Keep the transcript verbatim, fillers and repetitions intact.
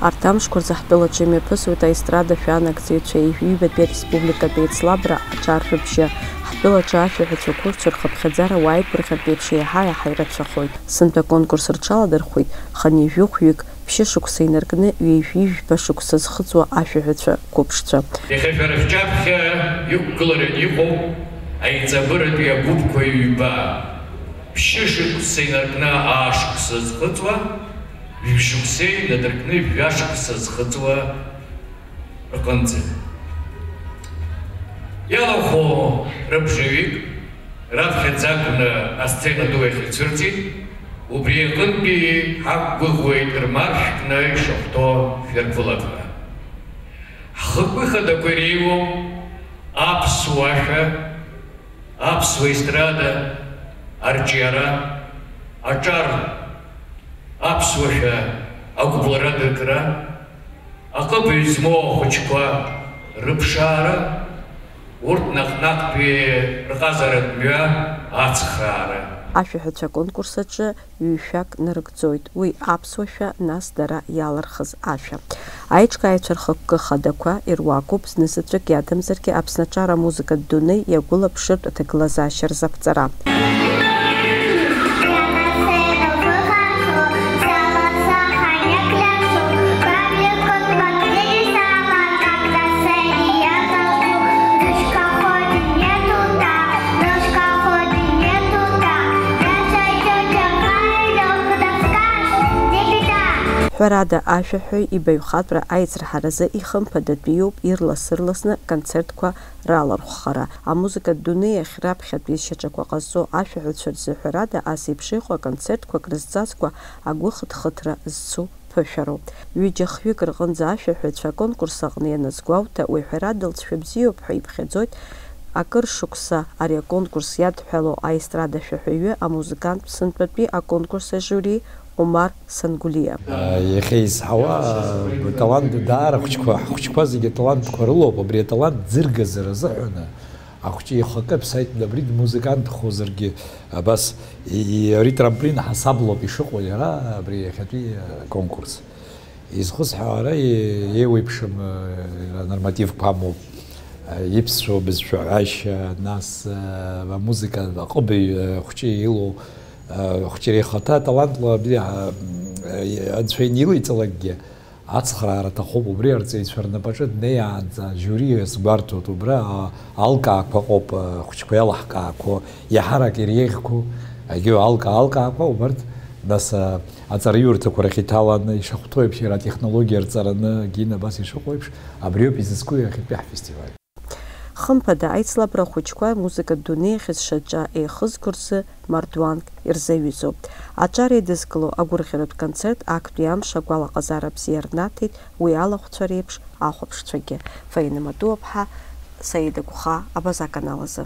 Арҭ амшқәа рзы ҳтәылаҿы имҩаԥысуеит аестрада шәаанагӡаҩцәа ҩажәи ҩбатәи ареспубликатә еицлабра аҿар рыбжьы. Ҳтәылаҿы ашәаҳәацәа қәырцәа рхыԥхьаӡара уааит бырхьантә еиԥш еиҳа-еиҳа ирацәахоит. Сынтәа аконкурс рҽаладырхәит хынҩажәи хәҩык, ԥшьышықәса инаркны ҩажәи жәба шықәса зхыҵуа ашәаҳәацәа қәыԥшцәа. Иахьа шәара шәҿаԥхьа иқәгылараны иҟоу аиҵабыратәи агәыԥқәа ҩба, ԥшьышықәса инаркны аашықәса зхыҵуа, жәшықәсеи инадыркны жәашықәса зхыҵуа рҟынӡа. Иалахәу рыбжаҩык раԥхьаӡа акәны асцена ду ахь ицәырҵит, убри аҟынтәи ҳақәгәыӷуеит рмаршәкны ишахәҭоу шәырԥылап ҳәа. Ҳхықәкы хадақәа иреиуоу аԥсуа ашәа, аԥсуа естрада, арҿиара, аҿар, аԥсуа шәа, агәыблра дыркра, аҟыбаҩ змоу ахәыҷқәа рыԥшаара, урҭ наҟ-наҟтәи рҟазаратә мҩа ацхраара. Ашәаҳәацәа аконкурс аҿы ҩ-шәак нарыгӡоит, уи аԥсуа шәа, нас дара иалырхыз ашәа. Аиҿкааҩцәа рхықәкы хадақәа ируакуп, знызаҵәык иадамзаргьы Аԥсны аҿар амузыкатә дунеи иагәылаԥшыртә аҭагылазаашьа рзаԥҵара. Ҳәарада, ашәаҳәаҩ ибаҩхатәра аицырҳаразы ихымԥадатәиуп ирлас-ырласны концертқәа ралархәхара. Амузыкатә дунеи ахь раԥхьатәи шьаҿақәа ҟазҵо ашәаҳәацәа рзы, ҳәарада, ас еиԥш иҟоу аконцертқәак рызҵазкуа агәыхыҭхыҭра зцу ԥышәароуп. Ҩыџьа-хҩык рҟынӡа ашәаҳәаҩцәа аконкурс аҟны ианазгәоуҭа, уи ҳәарада лҵшәа бзиоуп ҳәа иԥхьаӡоит акыр шықәса ари аконкурс иадҳәалоу аестрада шәаҳәаҩы, амузыкант, сынтәатәи аконкурс ажиури Омар Сангулиа. Иахьа изҳауа, талант даара хәыҷқәа, ҳхәыҷқәа зегьы талантқәа рылоуп, абри аталант ӡыргазар азыҳәан ахәыҷы ихы акы аԥсаит, абри дмузыкантхозаргьы, абас, и-, и-, ари трамплин ҳасаблоуп ишыҟоу иара абри иахьатәи, э, конкурс. Изхысҳәаара, и-, еиуеиԥшым, э, нормативқәа амоуп. Э, иԥсшәоу бызшәаҳәашьа, нас, э, амузыка аҟыбаҩ, э, хәҷы илоу, э, хәҷы ихаҭа талантла абри, э, э, анцәа инилеиҵалакгьы, ацхраара аҭахуп, убри арҵаҩцәа рнапаҿы днеиаанӡа, ажиури иазгәарҭоит, убра, а, алкаақәа ыҟоуп, а, ахәыҷқәа иалаҳкаақәо, иаҳарак иреиӷьқәоу, агьу алка-, алкаақәа, убарҭ, нас, а, аҵараиурҭақәа рахь иҭаланы, ишахәҭоу еиԥш, иара атехнологиа рҵараны, Гина абас ишыҟоу еиԥш, абриоуп изызку иахьатәи ҳфестиваль. Хымԥада, аицлабра ахәыҷқәа амузыкатә дунеи ахь зшьаҿа еихызго рзы мардуанк ирзаҩызоуп. Аҿар еидызкыло агәырӷьаратә концерт актәи амш агәалаҟазаара бзиа рнаҭеит уи алахәцәа реиԥш ахәаԥшцәагьы. Фаина Матуаԥҳа, Саида Гәхаа, Абаза аканал азы.